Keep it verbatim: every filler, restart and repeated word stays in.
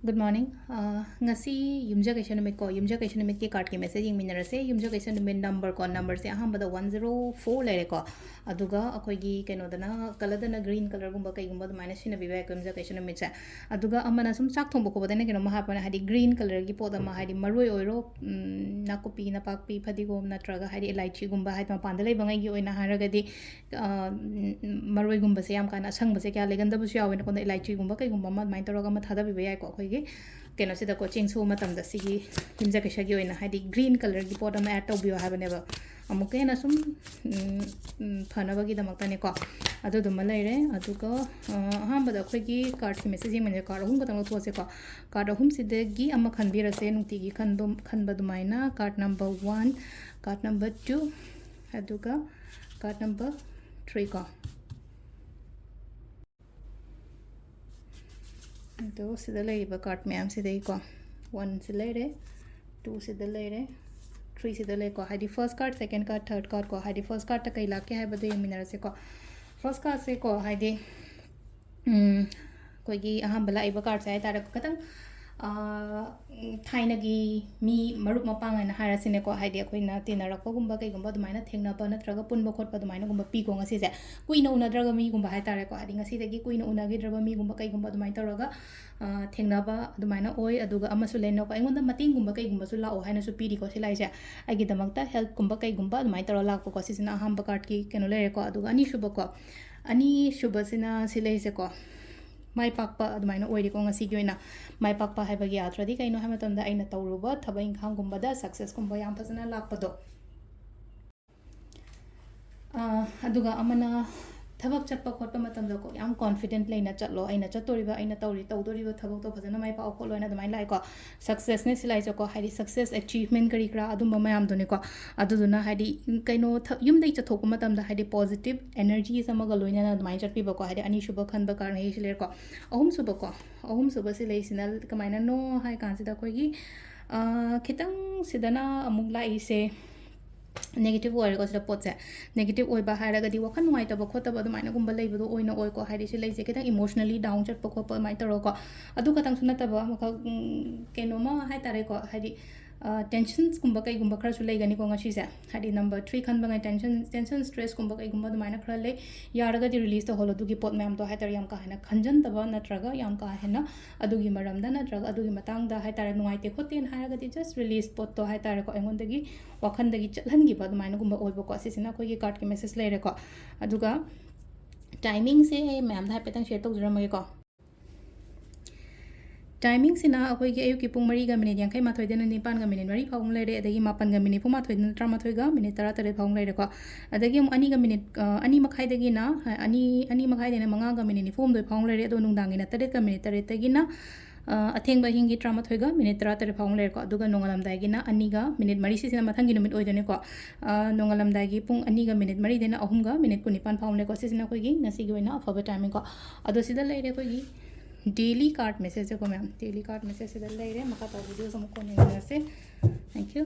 Good morning. ꯑ, ꯉꯁꯤ ꯌꯨꯝꯖꯀꯩꯁ ꯅꯨꯃꯤꯠꯀꯣ, ꯌꯨꯝꯖꯀꯩꯁ ꯅꯨꯃꯤꯠꯀꯤ cardꯀꯤ message ꯌꯦꯡꯃꯤꯟꯅꯔꯁꯦ꯫ ꯌꯨꯝꯖꯀꯩꯁ ꯅꯨꯃꯤꯠ numberꯀꯣ, numberꯁꯦ ꯑꯍꯥꯟꯕꯗ one zero four ꯂꯩꯔꯦꯀꯣ, ꯑꯗꯨꯒ ꯑꯩꯈꯣꯏꯒꯤ ꯀꯩꯅꯣꯗꯅ, colourꯗꯅ green colourꯒꯨꯝꯕ ꯀꯩꯒꯨꯝꯕ ꯑꯗꯨꯃꯥꯏꯅ ꯁꯤꯖꯤꯟꯅꯕꯤꯕ ꯌꯥꯏꯀꯣ, ꯌꯨꯝꯖꯀꯩꯁ ꯅꯨꯃꯤꯠꯁꯦ꯫ ꯑꯗꯨꯒ ꯑꯃꯅ ꯁꯨꯝ ꯆꯥꯛ ꯊꯣꯡꯕ ꯈꯣꯠꯄꯗ ꯑꯩꯅ ꯀꯩꯅꯣꯝꯃ ꯍꯥꯏꯔꯛꯄꯅꯦ, ꯍꯥꯏꯗꯤ green colourꯒꯤ ꯄꯣꯠ ꯑꯃ, ꯍꯥꯏꯗꯤ ꯃꯔꯣꯏ ꯑꯣꯏꯔꯣ, ꯎꯝ, ꯅꯥꯀꯨꯞꯄꯤ, ꯅꯄꯥꯛꯄꯤ, ꯐꯗꯤꯒꯣꯝ ꯅꯠꯇ꯭ꯔꯒ ꯍꯥꯏꯗꯤ ꯏꯂꯥꯏꯆꯤꯒꯨꯝꯕ, ꯍꯥꯏꯗꯤ ꯃꯄꯥꯟꯗ ꯂꯩꯕꯉꯩꯒꯤ ꯑꯣꯏꯅ ꯍꯥꯏꯔꯒꯗꯤ, ꯑ, ꯎꯝ, ꯃꯔꯣꯏꯒꯨꯝꯕꯁꯦ ꯌꯥꯝ ꯀꯥꯟꯅ ꯑꯁꯪꯕꯁꯦ ꯀꯌꯥ ꯂꯩꯒꯟꯗꯕꯁꯨ ꯌꯥꯎꯋꯦꯅꯀꯣ, ꯑꯗꯣ ꯏꯂꯥꯏꯆꯤꯒꯨꯝꯕ ꯀꯩꯒꯨꯝꯕ ꯑꯃ ꯑꯗꯨꯃꯥꯏꯅ ꯇꯧꯔꯒ ꯑꯃ ꯊꯥꯗꯕꯤꯕ ꯌꯥꯏꯀꯣ꯫ ꯑꯩꯈꯣꯏꯒꯤ ꯀꯩꯅꯣꯁꯤꯗꯀꯣ, ꯆꯦꯡ ꯁꯨꯕ ꯃꯇꯝꯗ ꯁꯤꯒꯤ ꯌꯨꯝꯖꯀꯩꯁꯒꯤ ꯑꯣꯏꯅ ꯍꯥꯏꯗꯤ green colourꯒꯤ ꯄꯣꯠ ꯑꯃ add ꯇꯧꯕꯤꯌꯣ ꯍꯥꯏꯕꯅꯦꯕ, ꯑꯃꯨꯛꯀ ꯍꯦꯟꯅ ꯁꯨꯝ, ꯎꯝ, ꯎꯝ, ꯐꯅꯕꯒꯤꯗꯃꯛꯇꯅꯦꯀꯣ꯫ ꯑꯗꯨꯗꯨꯃ ꯂꯩꯔꯦ꯫ ꯑꯗꯨꯒ, ꯑ, ꯑꯍꯥꯟꯕꯗ ꯑꯩꯈꯣꯏꯒꯤ cardꯀꯤ message ꯌꯦꯡꯕꯁꯦ, card ꯑꯍꯨꯝ ꯈꯛꯇꯪ ꯂꯧꯊꯣꯛꯑꯁꯦꯀꯣ꯫ Card ꯑꯍꯨꯝꯁꯤꯗꯒꯤ ꯑꯃ ꯈꯟꯕꯤꯔꯁꯦ, ꯅꯨꯡꯇꯤꯒꯤ ꯈꯟꯗꯣ-, ꯈꯟꯕ ꯑꯗꯨꯃꯥꯏꯅ꯫ Card number one, card number two, ꯑꯗꯨꯒ card number three ꯀꯣ꯫ ꯑꯗꯣ ꯁꯤꯗ ꯂꯩꯔꯤꯕ card ꯃꯌꯥꯝꯁꯤꯗꯒꯤꯀꯣ, one ꯁꯤ ꯂꯩꯔꯦ, two ꯁꯤꯗ ꯂꯩꯔꯦ, three ꯁꯤꯗ ꯂꯩꯀꯣ꯫ ꯍꯥꯏꯗꯤ first card, second card, third card ꯀꯣ, ꯍꯥꯏꯗꯤ first cardꯇ ꯀꯩ ꯂꯥꯛꯀꯦ ꯍꯥꯏꯕꯗꯣ ꯌꯦꯡꯃꯤꯟꯅꯔꯁꯦꯀꯣ꯫ First cardꯁꯦꯀꯣ, ꯍꯥꯏꯗꯤ, ꯎꯝ, ꯑꯩꯈꯣꯏꯒꯤ ꯑꯍꯥꯟꯕ ꯂꯥꯛꯏꯕ cardꯁꯦ ꯍꯥꯏ ꯇꯥꯔꯦ, ꯈꯤꯇꯪ, ꯑꯥ, ꯎꯝ, ꯊꯥꯏꯅꯒꯤ ꯃꯤ ꯃꯔꯨꯞ ꯃꯄꯥꯡ ꯍꯥꯏꯅ ꯍꯥꯏꯔꯁꯤꯅꯦꯀꯣ, ꯍꯥꯏꯗꯤ ꯑꯩꯈꯣꯏꯅ ꯇꯤꯟꯅꯔꯛꯄꯒꯨꯝꯕ ꯀꯩꯒꯨꯝꯕ ꯑꯗꯨꯃꯥꯏꯅ ꯊꯦꯡꯅꯕ ꯅꯠꯇ꯭ꯔꯒ ꯄꯨꯟꯕ ꯈꯣꯠꯄ ꯑꯗꯨꯃꯥꯏꯅꯒꯨꯝꯕ ꯄꯤꯀꯣ ꯉꯁꯤꯁꯦ꯫ ꯀꯨꯏꯅ ꯎꯅꯗ꯭ꯔꯕ ꯃꯤꯒꯨꯝꯕ ꯍꯥꯏ ꯇꯥꯔꯦꯀꯣ, ꯍꯥꯏꯗꯤ ꯉꯁꯤꯗꯒꯤ ꯀꯨꯏꯅ ꯎꯅꯈꯤꯗ꯭ꯔꯕ ꯃꯤꯒꯨꯝꯕ ꯀꯩꯒꯨꯝꯕ ꯑꯗꯨꯃꯥꯏꯅ ꯇꯧꯔꯒ, ꯑ, ꯊꯦꯡꯅꯕ ꯑꯗꯨꯃꯥꯏꯅ ꯑꯣꯏ꯫ ꯑꯗꯨꯒ ꯑꯃꯁꯨ ꯂꯩꯅꯀꯣ, ꯑꯩꯉꯣꯟꯗ ꯃꯇꯦꯡꯒꯨꯝꯕ ꯀꯩꯒꯨꯝꯕꯁꯨ ꯂꯥꯛꯑꯣ ꯍꯥꯏꯅꯁꯨ ꯄꯤꯔꯤꯀꯣ ꯁꯤ ꯂꯥꯏꯁꯦ, ꯑꯩꯒꯤꯗꯃꯛꯇ helpꯀꯨꯝꯕ ꯀꯩꯒꯨꯝꯕ ꯑꯗꯨꯃꯥꯏꯅ ꯇꯧꯔꯒ ꯂꯥꯛꯄꯀꯣ꯫ ꯁꯤꯁꯤꯅ ꯑꯍꯥꯟꯕ cardꯀꯤ ꯀꯩꯅꯣ ꯂꯩꯔꯦꯀꯣ꯫ ꯑꯗꯨꯒ ꯑꯅꯤꯁꯨꯕꯀꯣ, ꯑꯅꯤꯁꯨꯕꯁꯤꯅ ꯁꯤ ꯂꯩꯁꯦꯀꯣ, ꯃꯥꯏ ꯄꯥꯛꯄ ꯑꯗꯨꯃꯥꯏꯅ ꯑꯣꯏꯔꯦꯀꯣ ꯉꯁꯤꯒꯤ ꯑꯣꯏꯅ꯫ ꯃꯥꯏ ꯄꯥꯛꯄ ꯍꯥꯏꯕꯒꯤ ꯑꯥꯔꯊꯗꯤ ꯀꯩꯅꯣ ꯍꯥꯏꯕ ꯃꯇꯝꯗ, ꯑꯩꯅ ꯇꯧꯔꯨꯕ ꯊꯕꯛ ꯏꯪꯈꯥꯡꯒꯨꯝꯕꯗ successꯀꯨꯝꯕ ꯌꯥꯝ ꯐꯖꯅ ꯂꯥꯛꯄꯗꯣ꯫ ꯑ, ꯑꯗꯨꯒ ꯑꯃꯅ ꯊꯕꯛ ꯆꯠꯄ ꯈꯣꯠꯄ ꯃꯇꯝꯗꯀꯣ, ꯌꯥꯝ confident ꯂꯩꯅ ꯆꯠꯂꯣ꯫ ꯑꯩꯅ ꯆꯠꯇꯣꯔꯤꯕ, ꯑꯩꯅ ꯇꯧꯔꯤ, ꯇꯧꯗꯣꯔꯤꯕ ꯊꯕꯛꯇꯣ ꯐꯖꯅ ꯃꯥꯏ ꯄꯥꯛꯑꯣ ꯈꯣꯠꯂꯣ ꯍꯥꯏꯅ ꯑꯗꯨꯃꯥꯏꯅ ꯂꯥꯛꯑꯦꯀꯣ꯫ Successꯅꯦ ꯁꯤ ꯂꯥꯛꯏꯁꯦꯀꯣ, ꯍꯥꯏꯗꯤ success, achievement ꯀꯔꯤ ꯀꯔꯥ ꯑꯗꯨꯝꯕ ꯃꯌꯥꯝꯗꯨꯅꯦꯀꯣ꯫ ꯑꯗꯨꯗꯨꯅ ꯍꯥꯏꯗꯤ ꯀꯩꯅꯣ ꯊ-, ꯌꯨꯝꯗꯒꯤ ꯆꯠꯊꯣꯛꯄ ꯃꯇꯝꯗ ꯍꯥꯏꯗꯤ positive energies ꯑꯃꯒ ꯂꯣꯏꯅꯅ ꯑꯗꯨꯃꯥꯏꯅ ꯆꯠꯄꯤꯕꯀꯣ꯫ ꯍꯥꯏꯗꯤ ꯑꯅꯤꯁꯨꯕ ꯈꯟꯕ cardꯅ ꯁꯤ ꯂꯩꯔꯦꯀꯣ꯫ ꯑꯍꯨꯝꯁꯨꯕꯀꯣ, ꯑꯍꯨꯝꯁꯨꯕ ꯁꯤ ꯂꯩꯁꯤꯅ ꯀꯃꯥꯏꯅꯅꯣ ꯍꯥꯏ ꯀꯥꯟꯁꯤꯗ ꯑꯩꯈꯣꯏꯒꯤ, ꯑ, ꯈꯤꯇꯪ ꯁꯤꯗꯅ ꯑꯃꯨꯛ ꯂꯥꯛꯏꯁꯦ, ꯅꯦꯒꯦꯇꯤꯞ ꯑꯣꯏꯔꯦꯀꯣ ꯁꯤꯗ ꯄꯣꯠꯁꯦ꯫ ꯅꯦꯒꯦꯇꯤꯞ ꯑꯣꯏꯕ ꯍꯥꯏꯔꯒꯗꯤ ꯋꯥꯈꯜ ꯅꯨꯡꯉꯥꯏꯇꯕ ꯈꯣꯠꯇꯕ ꯑꯗꯨꯃꯥꯏꯅꯒꯨꯝꯕ ꯂꯩꯕꯗꯣ ꯑꯣꯏꯅ ꯑꯣꯏꯀꯣ꯫ ꯍꯥꯏꯗꯤ ꯁꯤ ꯂꯩꯁꯦ ꯈꯤꯇꯪ ꯏꯃꯣꯁꯅꯦꯜꯂꯤ ꯗꯥꯎꯟ ꯆꯠꯄ ꯈꯣꯠꯄ ꯑꯗꯨꯃꯥꯏꯅ ꯇꯧꯔꯒꯀꯣ꯫ ꯑꯗꯨ ꯈꯛꯇꯪꯁꯨ ꯅꯠꯇꯕ ꯑꯃꯈꯛ, ꯎꯝ, ꯀꯩꯅꯣꯝꯃ ꯍꯥꯏ ꯇꯥꯔꯦꯀꯣ, ꯍꯥꯏꯗꯤ ꯇꯦꯟꯁꯟꯁꯀꯨꯝꯕ ꯀꯩꯒꯨꯝꯕ ꯈꯔꯁꯨ ꯂꯩꯒꯅꯤꯀꯣ ꯉꯁꯤꯁꯦ꯫ ꯍꯥꯏꯗꯤ ꯅꯝꯕꯔ ꯊ꯭ꯔꯤ ꯈꯟꯕꯉꯩ ꯇꯦꯟꯁꯟ, ꯇꯦꯟꯁꯟ ꯁ꯭ꯇ꯭ꯔꯦꯁꯀꯨꯝꯕ ꯀꯩꯒꯨꯝꯕ ꯑꯗꯨꯃꯥꯏꯅ ꯈꯔ ꯂꯩ꯫ ꯌꯥꯔꯒꯗꯤ ꯔꯤꯂꯤꯁ ꯇꯧꯍꯜꯂꯣ ꯑꯗꯨꯒꯤ ꯄꯣꯠ ꯃꯌꯥꯝꯗꯣ ꯍꯥꯏ ꯇꯥꯔꯦ꯫ ꯌꯥꯝ ꯀꯥ ꯍꯦꯟꯅ ꯈꯟꯖꯟꯗꯕ ꯅꯠꯇ꯭ꯔꯒ ꯌꯥꯝ ꯀꯥ ꯍꯦꯟꯅ ꯑꯗꯨꯒꯤ ꯃꯔꯝꯗ ꯅꯠꯇ꯭ꯔꯒ ꯑꯗꯨꯒꯤ ꯃꯇꯥꯡꯗ ꯍꯥꯏ ꯇꯥꯔꯦ ꯅꯨꯡꯉꯥꯏꯇꯦ ꯈꯣꯠꯇꯦꯅ ꯍꯥꯏꯔꯒꯗꯤ just ꯔꯤꯂꯤꯁ ꯄꯣꯠꯇꯣ ꯍꯥꯏ ꯇꯥꯔꯦꯀꯣ, ꯑꯩꯉꯣꯟꯗꯒꯤ ꯋꯥꯈꯟꯗꯒꯤ ꯆꯠꯍꯟꯈꯤꯕ ꯑꯗꯨꯃꯥꯏꯅꯒꯨꯝꯕ ꯑꯣꯏꯕꯀꯣ꯫ ꯁꯤꯁꯤꯅ ꯑꯩꯈꯣꯏꯒꯤ ꯀꯥꯔꯠꯀꯤ ꯃꯦꯁꯦꯖ ꯂꯩꯔꯦꯀꯣ꯫ ꯑꯗꯨꯒ ꯇꯥꯏꯃꯤꯡꯁꯦ ꯑꯩ ꯃꯌꯥꯝꯗ ꯍꯥꯏꯐꯦꯠꯇꯪ ꯁꯤꯌꯔ ꯇꯧꯖꯔꯝꯃꯒꯦꯀꯣ꯫ ꯇꯥꯏꯃꯤꯡꯁꯤꯅ ꯑꯩꯈꯣꯏꯒꯤ ꯑꯌꯨꯛꯀꯤ ꯄꯨꯡ ꯃꯔꯤꯒ ꯃꯤꯅꯤꯠ ꯌꯥꯡꯈꯩ ꯃꯥꯊꯣꯏꯗꯩꯅ ꯅꯤꯄꯥꯟꯒ ꯃꯤꯅꯤꯠ ꯃꯔꯤ ꯐꯥꯎꯕ ꯂꯩꯔꯦ, ꯑꯗꯒꯤ ꯃꯥꯄꯟꯒ ꯃꯤꯅꯤꯠ ꯅꯤꯐꯨ ꯃꯥꯊꯣꯏꯗꯩꯅ ꯇꯔꯥꯃꯥꯊꯣꯏꯒ ꯃꯤꯅꯤꯠ ꯇꯔꯥ ꯇꯔꯦꯠ ꯐꯥꯎꯕ ꯂꯩꯔꯦꯀꯣ꯫ ꯑꯗꯒꯤ ꯑꯃꯨꯛ ꯑꯅꯤꯒ ꯃꯤꯅꯤꯠ, ꯑ, ꯑꯅꯤ, ꯑꯅꯤ ꯃꯈꯥꯏꯗꯩꯅ ꯃꯉꯥꯒ ꯃꯤꯅꯤꯠ ꯅꯤꯐꯨ ꯍꯨꯝꯗꯣꯏ ꯐꯥꯎꯕ ꯂꯩꯔꯦ꯫ ꯑꯗꯣ ꯅꯨꯡꯗꯥꯡꯒꯤꯅ ꯇꯔꯦꯠꯀ ꯃꯤꯅꯤꯠ ꯇꯔꯦꯠꯇꯒꯤꯅ, ꯑ, ꯑꯊꯦꯡꯕ ꯑꯍꯤꯡꯒꯤ ꯇꯔꯥꯃꯥꯊꯣꯏꯒ ꯃꯤꯅꯤꯠ ꯇꯔꯥ ꯇꯔꯦꯠ ꯐꯥꯎꯕ ꯂꯩꯔꯦꯀꯣ꯫ ꯑꯗꯨꯒ ꯅꯣꯡꯉꯥꯜꯂꯝꯗꯥꯏꯒꯤꯅ ꯑꯅꯤꯒ ꯃꯤꯅꯤꯠ ꯃꯔꯤ, ꯁꯤꯁꯤꯅ ꯃꯊꯪꯒꯤ ꯅꯨꯃꯤꯠ ꯑꯣꯏꯗꯣꯏꯅꯤꯀꯣ꯫ ꯑ, ꯅꯣꯡꯉꯥꯜꯂꯝꯗꯥꯏꯒꯤ ꯄꯨꯡ ꯑꯅꯤꯒ ꯃꯤꯅꯤꯠ ꯃꯔꯤꯗꯩꯅ ꯑꯍꯨꯝꯒ ꯃꯤꯅꯤꯠ ꯀꯨꯟꯅꯤꯄꯥꯟ ꯐꯥꯎꯕ ꯂꯩꯀꯣ꯫ ꯁꯤꯁꯤꯅ ꯑꯩꯈꯣꯏꯒꯤ ꯉꯁꯤꯒꯤ ꯑꯣꯏꯅ ꯑꯐꯕ ꯇꯥꯏꯃꯤꯡꯀꯣ꯫ ꯑꯗꯣ ꯁꯤꯗ ꯂꯩꯔꯦ ꯑꯩꯈꯣꯏꯒꯤ ꯗꯦꯂꯤ ꯀꯥꯔꯠ ꯃꯦꯁꯦꯖꯁꯦꯀꯣ ꯃꯌꯥꯝ꯫ ꯗꯦꯂꯤ ꯀꯥꯔꯠ ꯃꯦꯁꯦꯖꯁꯤꯗ ꯂꯩꯔꯦ꯫ ꯃꯈꯥ ꯇꯥꯕ ꯚꯤꯗꯤꯑꯣꯁꯨ ꯑꯃꯨꯛ ꯀꯣꯟꯅ ꯌꯦꯡꯃꯤꯟꯅꯔꯁꯦ꯫ Thank you꯫